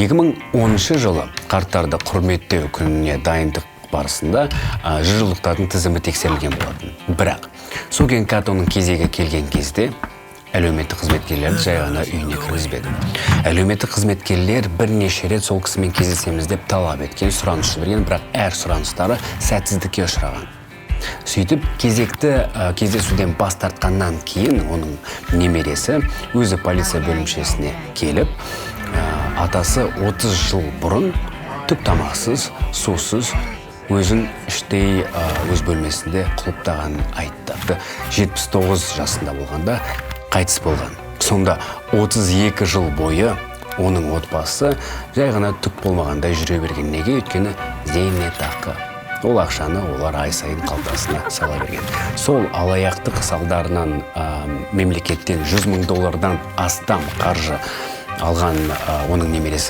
2010 жылы қарттарды құрметтеу күніне дайындық барысында 100 жылдықтардың тізімі тексерілген болатын. Бірақ Сукен Катоның кезегі келген кезде әлеуметтік қызметкерлерді жай ғана үйіне кіргізбеді. Әлеуметтік қызметкерлер бірнеше рет сол кісімен кездесеміз деп талап еткен, сұраныс жіберген, бірақ әр сұраныстары сәтсіздікке ұшыраған. Сөйтіп, кезекті кездесуден бас тартқаннан кейін оның немересі өзі полиция бөлімшесіне келіп, атасы 30 жыл бұрын түк тамақсыз, сусыз өзін іштей өз бөлмесінде құлыптағанын айтты. 79 жасында болғанда қайтыс болған. Сонда 32 жыл бойы оның отбасы жай ғана түк болмағандай жүре берген. Неге? Өйткені зейнетақы, ол ақшаны олар ай сайын қалтасына сала берген. Сол алаяқтық салдарынан мемлекеттен 100 мың доллардан астам қаржы алған оның немересі.